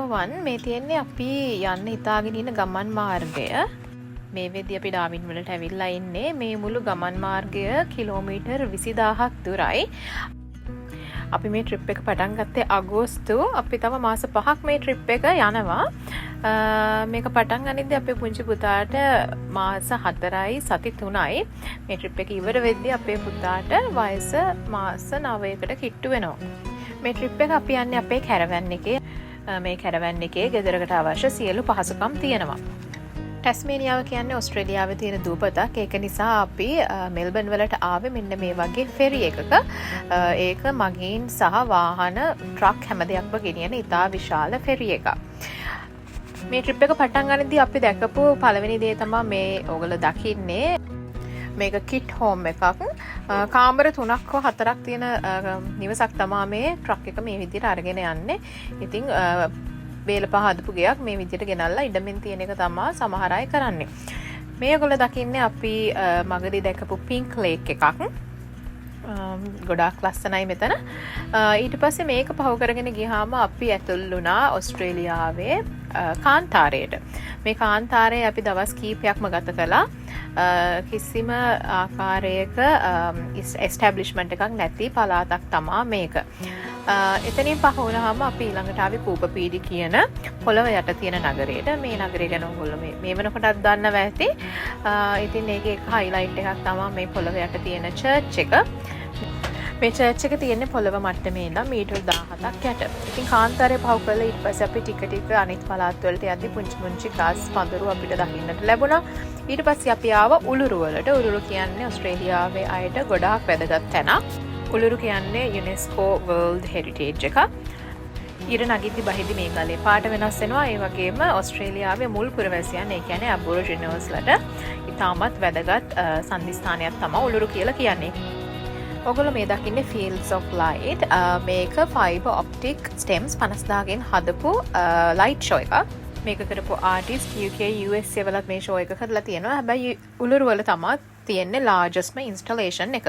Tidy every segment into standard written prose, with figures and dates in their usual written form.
Number 1. මේ තියෙන්නේ අපි යන්න හිතාගෙන ඉන්න ගමන් මාර්ගය. මේ වෙද්දි අපි ඩාවින් වලට ඇවිල්ලා ඉන්නේ. මේ මුළු ගමන් මාර්ගය කිලෝමීටර් 20,000ක් දුරයි. අපි මේ ට්‍රිප් එක පටන් ගත්තේ අගෝස්තු. අපි තව මාස 5ක් මේ ට්‍රිප් එක යනවා. මේක පටන් ගනිද්දි අපේ පුංචි පුතාට මාස 4යි සති 3යි. මේ ට්‍රිප් එක ඉවර වෙද්දි අපේ පුතාට වයස මාස 9කට කිට්ටු වෙනවා. මේ ට්‍රිප් එක අපි යන්නේ අපේ කැරවැන් එකේ. මේ කැරවැන් එකේ ගෙදරකට අවශ්‍ය සියලු පහසුකම් තියෙනවා. ටැස්මේනියාව කියන්නේ ඔස්ට්‍රේලියාවේ තියෙන දූපතක්. ඒක නිසා අපි මෙල්බන් වලට ආවේ මෙන්න මේ වගේ ෆෙරි එකක. ඒක මගීන් සහ වාහන, ට්‍රක් හැම දෙයක්ම ගෙනියන ඉතා විශාල ෆෙරි එකක්. මේ ට්‍රිප් එක පටන් ගනිද්දී අපි දැකපු පළවෙනි දේ තමයි මේ ඔයගොල්ලෝ දකින්නේ. මේක කිට් හෝම් එකක්. කාමර 3ක් හෝ 4ක් තියෙන නිවසක් තමා මේ ට්‍රක් එක මේ විදිහට අරගෙන යන්නේ. ඉතින් වේල පහ හදපු ගෙයක් මේ විදිහට ගෙනල්ලා ඉඩමෙන් තියෙන එක තමා සමහර අය කරන්නේ. මේ ඔයගොල්ලෝ දකින්නේ අපි මගදී දැකපු පින්ක් ලේක් එකක්. ගොඩාක් ලස්සනයි මෙතන. ඊට පස්සේ මේක පහු කරගෙන ගියාම අපි ඇතුල් වුණා ඔස්ට්‍රේලියාවේ කාන්තාරයට. මේ කාන්තාරයේ අපි දවස් කීපයක්ම ගත කළා. කිසිම ආකාරයක එස්ටැබ්ලිෂ්මන්ට් එකක් නැති පළාතක් තමා මේක. එතනින් පහ වුණාම අපි ඊළඟට ආවේ කූපර් පීඩි කියන පොළව යට තියෙන නගරයට. මේ නගරය ගැන ඔයගොල්ලෝ මේ වෙනකොටත් දන්නවා ඇති. ඉතින් ඒකේ එක හයිලයිට් එකක් තමා මේ පොළව යට තියෙන චර්ච් එක. මේ චර්ච් එක තියෙන්නේ පොළව මට්ටමේ ඉඳන් මීටර් 17ක් යට. ඉතින් කාන්තාරය පහු කරලා ඊට පස්සේ අපි ටික ටික අනිත් පළාත් වලට යද්දි පුංචි පුංචි ගස් පඳුරු අපිට දකින්නට ලැබුණා. ඊට පස්සේ අපි ආවා උලුරු වලට. උලුරු කියන්නේ ඔස්ට්‍රේලියාවේ අයට ගොඩාක් වැදගත් තැනක්. උලුරු කියන්නේ UNESCO World Heritage එකක්. ඉර නගිද්දි බහිද්දි මේ ගලේ පාට වෙනස් වෙනවා. ඒ වගේම ඔස්ට්‍රේලියාවේ මුල් පුරවැසියන්, ඒ කියන්නේ ඇබොරිජිනල්ස්ලට ඉතාමත් වැදගත් සන්ධිස්ථානයක් තමයි උලුරු කියලා කියන්නේ. ඔගොල්ලෝ මේ දකින්නේ Fields of Light. මේක ෆයිබර් ඔප්ටික් ස්ටෙම්ස් 50,000න් හදපු ලයිට් ෂෝ එකක්. මේක කරපු ආටිස්ට් UK, USA වලත් මේ ෂෝ එක කරලා තියෙනවා. හැබැයි උලුරු වල තමා තියෙන්නේ ලාර්ජස්ට්ම ඉන්ස්ටලේෂන් එක.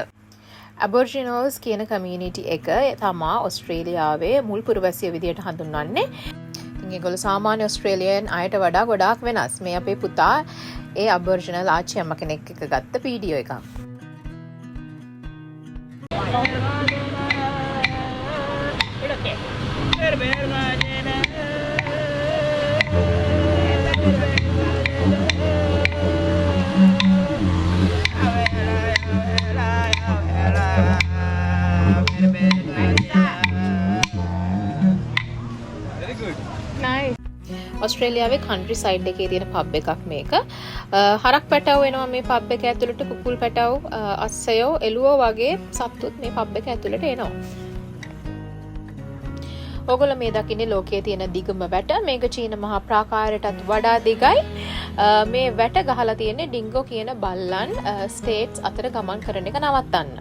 ඇබොරිජිනල්ස් කියන කමියුනිටි එක තමා ඔස්ට්‍රේලියාවේ මුල් පුරවැසිය විදියට හඳුන්වන්නේ. ඉතින් ඒගොල්ලෝ සාමාන්‍ය ඔස්ට්‍රේලියන් අයට වඩා ගොඩාක් වෙනස්. මේ අපේ පුතා ඒ ඇබොරිජිනල් ආච්චි අම්මා කෙනෙක් එක්ක ගත්ත වීඩියෝ එකක්. Very good. Nice. ඔස්ට්‍රේලියාවේ කන්ට්‍රි සයිඩ් එකේ තියෙන පබ් එකක් මේක. හරක් පැටව් එනවා මේ පබ් එක ඇතුළට. කුකුල් පැටව්, අස්සයෝ, එළුවෝ වගේ සත්තුත් මේ පබ් එක ඇතුළට එනවා. ඔගොල්ලෝ මේ දකින්නේ ලෝකයේ තියෙන දිගම වැට. මේක චීන මහා ප්‍රාකාරයටත් වඩා දිගයි. මේ වැට ගහලා තියෙන්නේ ඩිංගෝ කියන බල්ලන් ස්ටේට්ස් අතර ගමන් කරන එක නවත්තන්න.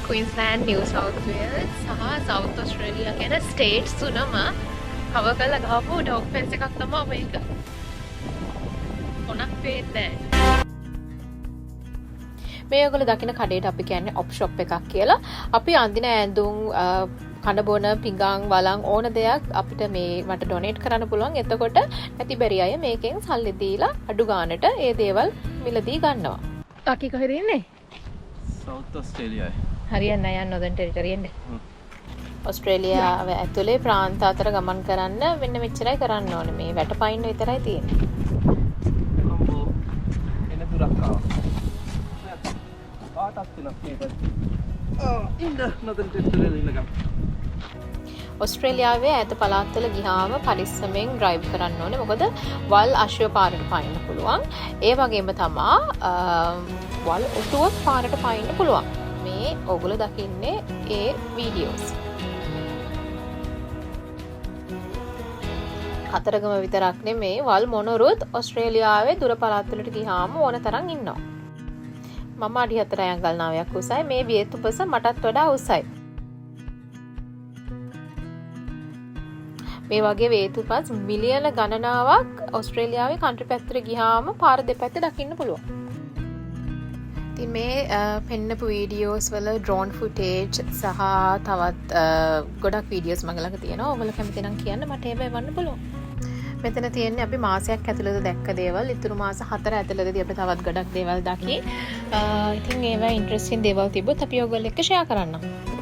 ක්වීන්ස්ලෑන්ඩ්, නිව් සවුත් වේල්ස් සහ සවුත් ඔස්ට්‍රේලියා කියන ස්ටේට්ස් තුනම කවර් කරලා ගහපු ඩොග් ෆෙන්ස් එකක් තමයි මේක. කොනක් පේන්නේ නැහැ. මේ ඔයගොල්ලෝ දකින කඩේට අපි කියන්නේ ඔප් ෂොප් එකක් කියලා. අපි අඳින ඇඳුම්, කන බොන පිඟන් වලං ඕන දෙයක් අපිට මේ මට ඩොනේට් කරන්න පුළුවන්. එතකොට නැති බැරි අය මේකෙන් සල්ලි දීලා අඩු ගානට ඒ දේවල් මිලදී ගන්නවා. අකි කොහෙද ඉන්නේ? සවුත් ඔස්ට්‍රේලියාවේ. හරියන්නේ නැහැ යන්න නොදන් ටෙරිටරි එන්නේ. ඔස්ට්‍රේලියාව ඇතුලේ ප්‍රාන්ත අතර ගමන් කරන්න මෙන්න මෙච්චරයි කරන්න ඕනේ. මේ වැට පයින්න විතරයි තියෙන්නේ. අම්බෝ, එන දුරක් ආවා. පාටක් තුනක් මේ පැත්තේ. ආ, ඉන්න නොදන් ටෙරිටරි වල ඉන්නකම්. ඔස්ට්‍රේලියාවේ ඈත පළාත්වල ගියාම පරිස්සමෙන් ඩ්‍රයිව් කරන්න ඕනේ. මොකද වල් අශ්වය පාරට පයින්න පුළුවන්. ඒ වගේම තමා වල් ඔටුවත් පාරට පයින්න පුළුවන්. මේ ඔගොල්ලෝ දකින්නේ ඒ වීඩියෝස්. කතරගම විතරක් නෙමේ, වල් මොනරුත් ඔස්ට්‍රේලියාවේ දුර පළාත්වලට ගියාම ඕන තරම් ඉන්නවා. මම අඩි 4 අඟල් 9ක් උසයි. මේ වේතුපස මටත් වඩා උසයි. මේ වගේ වේතුපස් මිලියන ගණනාවක් ඔස්ට්‍රේලියාවේ කන්ට්‍රි පැත්තට ගියාම පාර දෙපැත්තේ දකින්න පුළුවන්. ඉතින් මේ පෙන්නපු වීඩියෝස් වල ඩ්‍රෝන් ෆුටේජ් සහ තවත් ගොඩක් වීඩියෝස් මගේ ළඟ තියෙනවා. ඔයගොල්ලෝ කැමති නම් කියන්න, මට ඒවා එවන්න පුළුවන්. මෙතන තියෙන්නේ අපි මාසයක් ඇතුළත දැක්ක දේවල්. ඉතුරු මාස 4 ඇතුළතදී අපි තවත් ගොඩක් දේවල් දකි. ඉතින් ඒවා ඉන්ට්‍රෙස්ටිං දේවල් තිබ්බොත් අපි ඔයගොල්ලෝ එක්ක ෂෙයා කරන්නම්.